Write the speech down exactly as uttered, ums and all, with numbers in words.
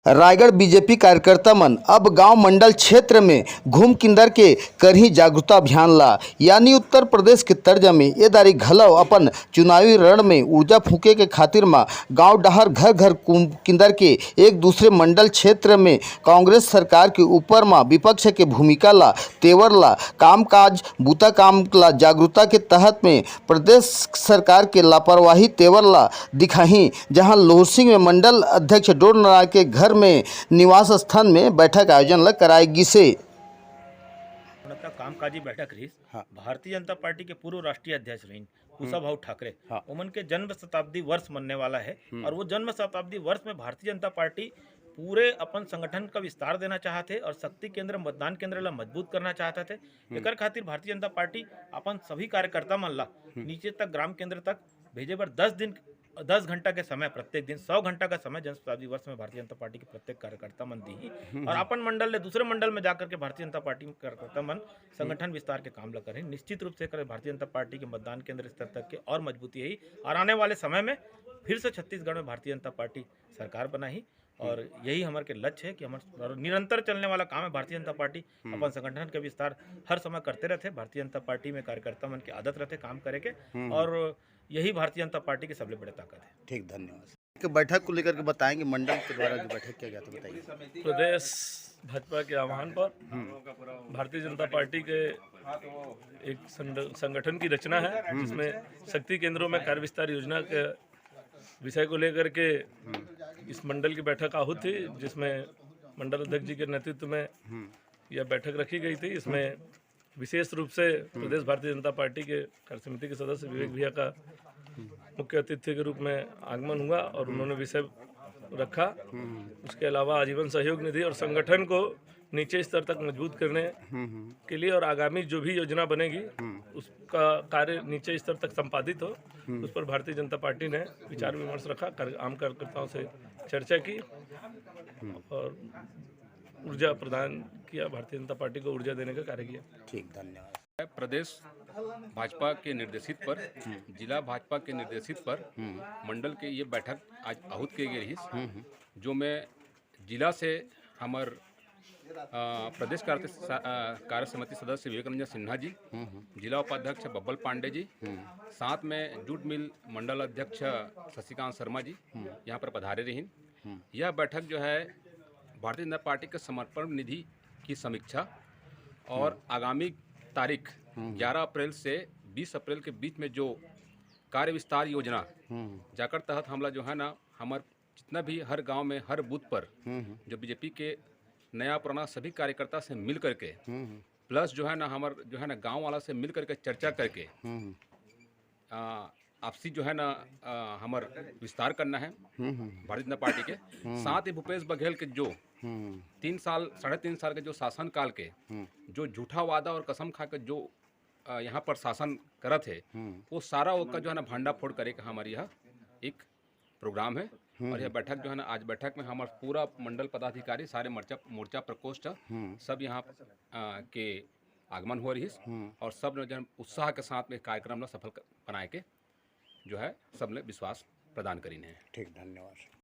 Raigarh BJP कार्यकर्ता मन अब गांव मंडल क्षेत्र में घूम किंदर के करही जागरूकता अभियान ला, यानी उत्तर प्रदेश के तर्ज में ए दारी घलव अपन चुनावी रण में ऊर्जा फूंके के खातिर म गांव डहर घर घर घूम किंदर के एक दूसरे मंडल क्षेत्र में कांग्रेस सरकार के ऊपर म विपक्ष के भूमिका ला, तेवर ला, कामकाज, बूता काम ला जागरूकता के तहत में प्रदेश सरकार के लापरवाही तेवर ला दिखाही, जहां लोहरसिंग में मंडल अध्यक्ष डोर नारायण के घर में निवास स्थान में बैठक आयोजन ला कराए गिसे। उनका कामकाजी बैठक रहिस। हाँ। भारतीय जनता पार्टी के पूर्व राष्ट्रीय अध्यक्ष रहिन कुशाभाऊ ठाकरे, हाँ। उमन के जन्म शताब्दी वर्ष मनने वाला है हम्म। और वो जन्म शताब्दी वर्ष में भारतीय जनता पार्टी पूरे अपन संगठन का विस्तार देना चाहत हे और शक्ति केंद्र, मतदान केंद्र ला मजबूत करना चाहत हे। हम्म। एकर खातिर भारतीय जनता पार्टी अपन सभी कार्यकर्ता मन ला हम्म। नीचे तक, ग्राम केंद्र तक भेजे बर दस दिन, दस घंटा के समय, प्रत्येक दिन सौ घंटा का समय जन शताब्दी वर्ष में भारतीय जनता पार्टी के प्रत्येक कार्यकर्ता मन दी हम्म। और अपन मंडल ले दूसरे मंडल में जाकर के भारतीय जनता पार्टी के कार्यकर्ता मन संगठन विस्तार के काम ला करें। निश्चित रूप से एकर भारतीय जनता पार्टी के मतदान केंद्र स्तर तक के और मजबूती ही और आने वाले समय में फिर से छत्तीसगढ़ में भारतीय जनता पार्टी सरकार बनाही और यही हमर के लक्ष्य है कि हमर और निरंतर चलने वाला काम है। भारतीय जनता पार्टी हम्म। अपन संगठन के विस्तार हर समय करते रहते। भारतीय जनता पार्टी में कार्यकर्ता मन के आदत रहते काम करे के हम्म। और यही भारतीय जनता पार्टी के सबले बड़े ताकत है। ठीक, धन्यवाद। के बैठक को लेकर के बताएंगे, मंडल के द्वारा जो बैठक किया गया था, बताइए। प्रदेश भाजपा के आह्वान पर हम्म। भारतीय जनता पार्टी के एक संड-, संगठन की रचना है, हम्म। जिसमें शक्ति केंद्रों में कार्य विस्तार योजना के विषय को लेकर के हम्म। इस मंडल की बैठक आहूत थी, जिसमें मंडल अध्यक्ष जी के नेतृत्व में हम्म। यह बैठक रखी गई थी। इसमें विशेष रूप से प्रदेश भारतीय जनता पार्टी के कार्य समिति के सदस्य विवेक भैया का मुख्य अतिथि के रूप में आगमन हुआ और उन्होंने विषय रखा। हम्म। उसके अलावा आजीवन सहयोग निधि और संगठन को नीचे स्तर तक मजबूत करने हम्म। के लिए और आगामी जो भी योजना बनेगी हम्म। उसका कार्य नीचे स्तर तक संपादित हो, हम्म। उस पर भारतीय जनता पार्टी ने विचार विमर्श रखा, कर, आम कार्यकर्ताओं से चर्चा की हम्म। और ऊर्जा प्रदान किया, भारतीय जनता पार्टी को ऊर्जा देने का कार्य किया। ठीक, धन्यवाद। प्रदेश भाजपा के निर्देशित पर, हम्म। जिला भाजपा के निर्देशित पर हम्म। मंडल के ये बैठक आज आहूत किए गए रही, हम्म, हम्म। जो मैं जिला से हमर, अ, प्रदेश कार्य स-, अ, कार्य समिति सदस्य विवेक रंजन सिन्हा जी, हम्म, हम्म। जिला उपाध्यक्ष बब्बल पांडे जी, हम्म। साथ में जूट मिल मंडल अध्यक्ष शशिकांत शर्मा जी हम्म। यहाँ पर पधारे रहिन। हम्म। यह बैठक जो है भारतीय जनता पार्टी के समर्पण निधि की समीक्षा और हम्म। आगामी तारीख हम्म। ग्यारह अप्रैल से बीस अप्रैल के बीच में जो कार्य विस्तार योजना हम्म। जाकर तहत हमला जो है ना, हमर जितना भी हर गांव में, हर बूथ पर हम्म, हम्म। जो बीजेपी के नया पुराना सभी कार्यकर्ता से मिल करके हम्म, हम्म। प्लस जो है ना, हमर जो है ना, गांव वाला से मिल करके चर्चा करके हम्म, हम्म। आ, आपसी जो है ना, आ, हमर विस्तार करना है हम्म, हम्म। भारतीय जनता पार्टी के। हम्म। साथ ही भूपेश बघेल के जो हम्म। तीन साल, साढ़े तीन साल के जो शासन काल के हम्म। जो झूठा वादा और कसम खा के जो, आ, यहाँ पर शासन करत है, हम्म। वो सारा ओकर जो है ना, भांडा फोड़ करे का हमारी यह एक प्रोग्राम है। हम्म। और यह बैठक जो है ना, आज बैठक में हमारा पूरा मंडल पदाधिकारी, सारे मोर्चा, मोर्चा प्रकोष्ठ हम्म। सब यहाँ, आ, के आगमन हो रही हम्म। और सब ने जन उत्साह के साथ में कार्यक्रम ला सफल क-, बनाए के जो है, सबले विश्वास प्रदान करीन है। ठीक, धन्यवाद।